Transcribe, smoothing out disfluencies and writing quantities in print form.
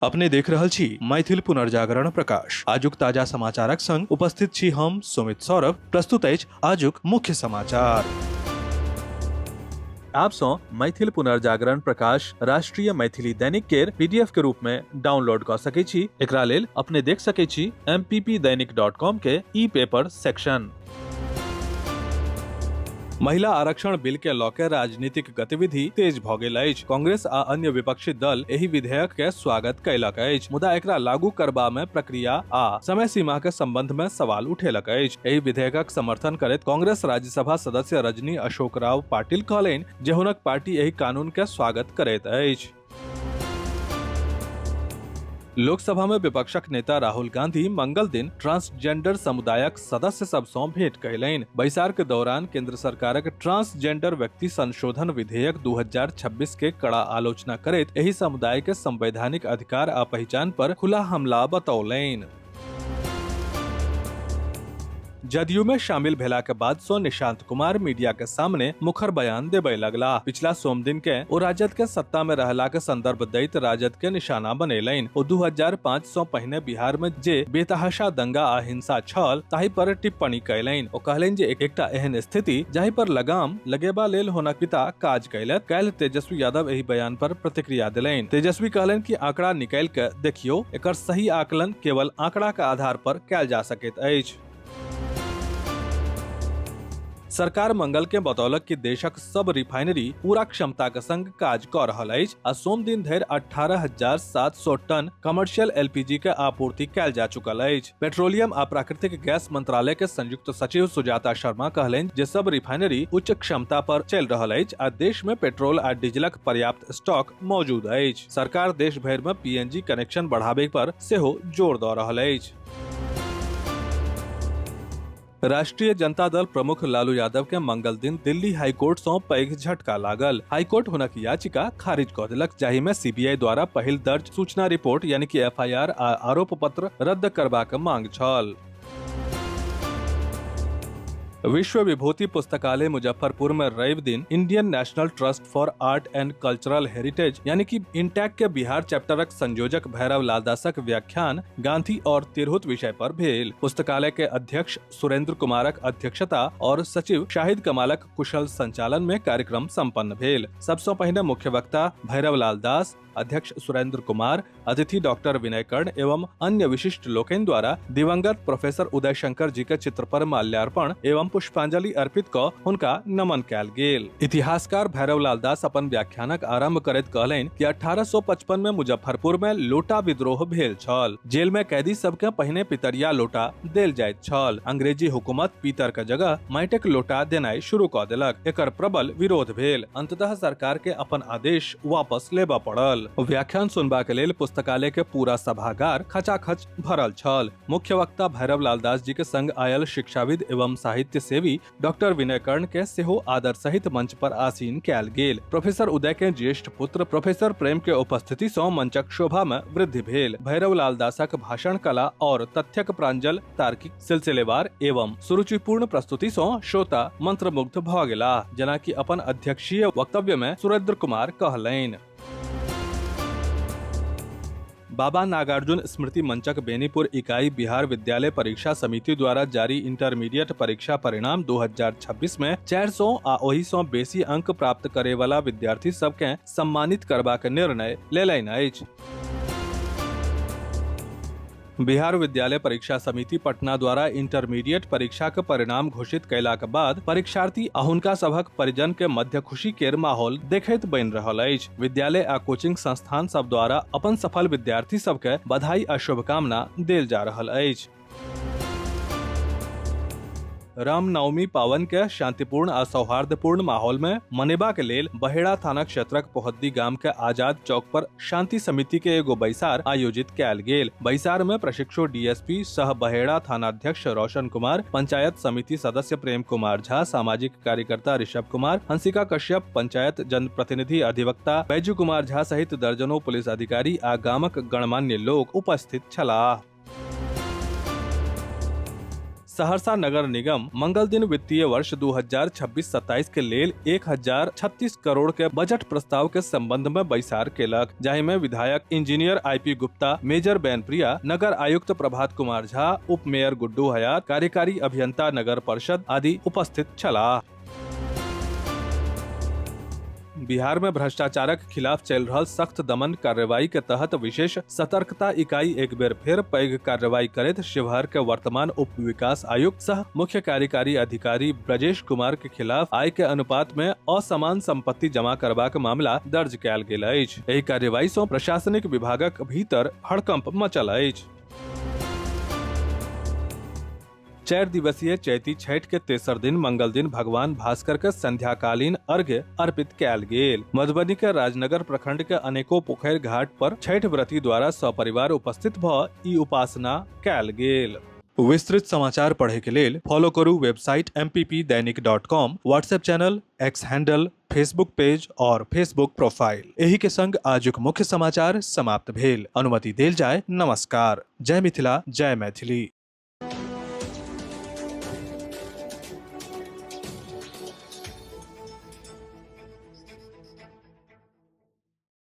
अपने देख रहल छी मैथिल पुनर्जागरण प्रकाश। आजुक ताजा समाचारक संग उपस्थित छी हम सुमित सौरभ। प्रस्तुत अछि आजुक मुख्य समाचार। आप सँ मैथिल पुनर्जागरण प्रकाश राष्ट्रीय मैथिली दैनिक केर पीडीएफ के रूप में डाउनलोड कऽ सकै छी। एकरा लेल अपने देख सकै छी mppdainik.com के ई पेपर सेक्शन। महिला आरक्षण बिल के लऽ के राजनीतिक गतिविधि तेज भऽ गेल अछि। कांग्रेस आ अन्य विपक्षी दल एहि विधेयक के स्वागत कयलक अछि, मुदा एकरा लागू करबा मे प्रक्रिया आ समय सीमा के संबंध मे सवाल उठेलक अछि। एहि विधेयकक समर्थन करैत कांग्रेस राज्यसभा सदस्य रजनी अशोक राव पाटिल कहलनि जे हुनक पार्टी एहि कानून के स्वागत करैत अछि। लोकसभा में विपक्षक नेता राहुल गांधी मंगल दिन ट्रांसजेंडर समुदायक सदस्य सब सं भेंट कयलनि। बैसार के दौरान केंद्र सरकारक ट्रांसजेंडर व्यक्ति संशोधन विधेयक 2026 के कड़ा आलोचना करैत एहि समुदाय के संवैधानिक अधिकार आ पहिचान पर खुला हमला बतौलनि। जदयू में शामिल भेला के बाद सो निशांत कुमार मीडिया के सामने मुखर बयान देबे लगला। पिछला सोम दिन के ओ राजद के सत्ता में रहला के संदर्भ दैत राजद के निशाना बनेलनि। ओ 2005 सौ पहिने बिहार में जे बेतहाशा दंगा आ हिंसा छल ताहि पर टिप्पणी कयलनि। ओ कहलनि जे एकटा एहन स्थिति जाहि पर लगाम लगेबा लेल हुनक पिता काज कयलथि। काल्हि तेजस्वी यादव एहि बयान पर प्रतिक्रिया देलनि। तेजस्वी कहलनि कि आंकड़ा निकालि के देखियौ, एकर सही आकलन केवल आंकड़ा के आधार पर कयल जा सकैत अछि। सरकार मंगल के बतौलक कि देशक सब रिफाइनरी पूरा क्षमता के संग काज क रहल अछि आ सोम दिन धरि 18,700 टन कमर्शियल एलपीजी के आपूर्ति कयल जा चुकल अछि। पेट्रोलियम आ प्राकृतिक गैस मंत्रालय के संयुक्त सचिव सुजाता शर्मा कहलनि जे सब रिफाइनरी उच्च क्षमता पर चलि रहल अछि आ देश में पेट्रोल आ डीजलक पर्याप्त स्टॉक मौजूद अछि। सरकार देश भरि में पीएनजी कनेक्शन बढ़ाबे पर सेहो जोर दऽ रहल अछि। राष्ट्रीय जनता दल प्रमुख लालू यादव के मंगल दिन दिल्ली हाईकोर्ट सं पैघ झटका लागल। हाईकोर्ट हुनक याचिका खारिज कऽ देलक, जाहि मे सीबीआई द्वारा पहिल दर्ज सूचना रिपोर्ट यानी कि एफआईआर आ आरोप पत्र रद्द करबाक मांग छल। विश्व विभूति पुस्तकालय मुजफ्फरपुर में रवि दिन Indian National Trust for Art and Cultural Heritage यानी कि इंटैक के बिहार चैप्टरक संयोजक भैरव लाल दासक व्याख्यान गांधी और तिरहुत विषय पर भेल। पुस्तकालय के अध्यक्ष सुरेंद्र कुमारक अध्यक्षता और सचिव शाहिद कमालक कुशल संचालन में कार्यक्रम संपन्न भेल। सबसे पहिने मुख्य वक्ता भैरव लाल दास, अध्यक्ष सुरेंद्र कुमार, अतिथि डॉक्टर विनय कर्ण एवं अन्य विशिष्ट लोकनि द्वारा दिवंगत प्रोफेसर उदय शंकर जी के चित्र पर माल्यार्पण एवं पुष्पांजलि अर्पित क हुनका नमन कयल गेल। इतिहासकार भैरव लाल दास अपन व्याख्यानक आरंभ करैत कहलनि कि 1855 में मुजफ्फरपुर में लोटा विद्रोह भेल छल। जेल में कैदी सबके पहिने पितरिया लोटा देल जाइत छल। अंग्रेजी हुकूमत पीतर के जगह माटिक लोटा देनाइ शुरू क देलक। एकर प्रबल विरोध भेल। अंततः सरकार के अपन आदेश वापस लेबऽ पड़ल। व्याख्यान सुनबाक लेल पुस्तकालय के पूरा सभागार खचाखच भरल छल। मुख्य वक्ता भैरव लाल दास जी के संग आयल शिक्षाविद एवं साहित्य सेवी डॉक्टर विनय कर्ण के सेहो आदर सहित मंच पर आसीन कयल गेल। प्रोफेसर उदय के ज्येष्ठ पुत्र प्रोफेसर प्रेम के उपस्थिति सँ मंचक शोभा में वृद्धि भेल। भैरव लाल दासक भाषण कला और तथ्यक प्रांजल तार्किक सिलसिलेवार एवं सुरुचिपूर्ण प्रस्तुति सँ श्रोता मंत्रमुग्ध भऽ गेलाह, जेना कि अपन अध्यक्षीय वक्तव्य में सुरेंद्र कुमार कहलनि। बाबा नागार्जुन स्मृति मंचक बेनीपुर इकाई बिहार विद्यालय परीक्षा समिति द्वारा जारी इंटरमीडिएट परीक्षा परिणाम 2026 में 400 आ ओहि सँ बेसी अंक प्राप्त करे वाला विद्यार्थी सबके सम्मानित करबाक निर्णय लेलनि अछि। बिहार विद्यालय परीक्षा समिति पटना द्वारा इंटरमीडिएट परीक्षा के परिणाम घोषित कयलाक बाद परीक्षार्थी आ हुनका सभक परिजन के मध्य खुशी केर माहौल देखैत बनि रहल अछि। विद्यालय आ कोचिंग संस्थान सब द्वारा अपन सफल विद्यार्थी सबके बधाई आ शुभकामना देल जा रहल अछि। रामनवमी पावन के शांतिपूर्ण आ सौहार्दपूर्ण माहौल में मनेबाक लेल बहेड़ा थाना क्षेत्रक पोहद्दी गाम के आजाद चौक पर शांति समिति के एगो बैसार आयोजित कयल गेल। बैसार में प्रशिक्षु डीएसपी सह बहेड़ा थानाध्यक्ष रोशन कुमार, पंचायत समिति सदस्य प्रेम कुमार झा, सामाजिक कार्यकर्ता ऋषभ कुमार, हंसिका कश्यप, पंचायत जनप्रतिनिधि अधिवक्ता बैजू कुमार झा सहित दर्जनों पुलिस अधिकारी आ गामक गणमान्य लोक उपस्थित छलाह। सहरसा नगर निगम मंगल दिन वित्तीय वर्ष 2026-27 के लेल 1036 करोड़ के बजट प्रस्ताव के संबंध में बैसार केलक, जाहि में विधायक इंजीनियर आईपी गुप्ता, मेजर बैनप्रिया, नगर आयुक्त प्रभात कुमार झा, उप मेयर गुड्डू हयात, कार्यकारी अभियंता नगर परिषद आदि उपस्थित छलाह। बिहार में भ्रष्टाचारक खिलाफ चलि रहल सख्त दमन कार्रवाई के तहत विशेष सतर्कता इकाई एक बेर फेर पैघ कार्रवाई करैत शिवहर के वर्तमान उप विकास आयुक्त सह मुख्य कार्यकारी अधिकारी ब्रजेश कुमार के खिलाफ आय के अनुपात में असमान संपत्ति जमा करबाक मामला दर्ज कयल गेल अछि। एहि कार्रवाई सं प्रशासनिक विभागक भीतर हड़कंप मचल अछि। 4 दिवसीय चैती छठि के तेसर दिन मंगल दिन भगवान भास्कर के संध्याकालीन अर्घ्य अर्पित कयल गेल। मधुबनी के राजनगर प्रखंड के अनेको पोखरि घाट पर छठि व्रती द्वारा सपरिवार उपस्थित भ ई उपासना कयल गेल। विस्तृत समाचार पढ़े के लेल फॉलो करू website mppdainik.com, WhatsApp channel, X handle, Facebook page और फेसबुक प्रोफाइल। एही के संग आजुक मुख्य समाचार समाप्त भेल। अनुमति देल जाय। नमस्कार। जय मिथिला, जय मैथिली।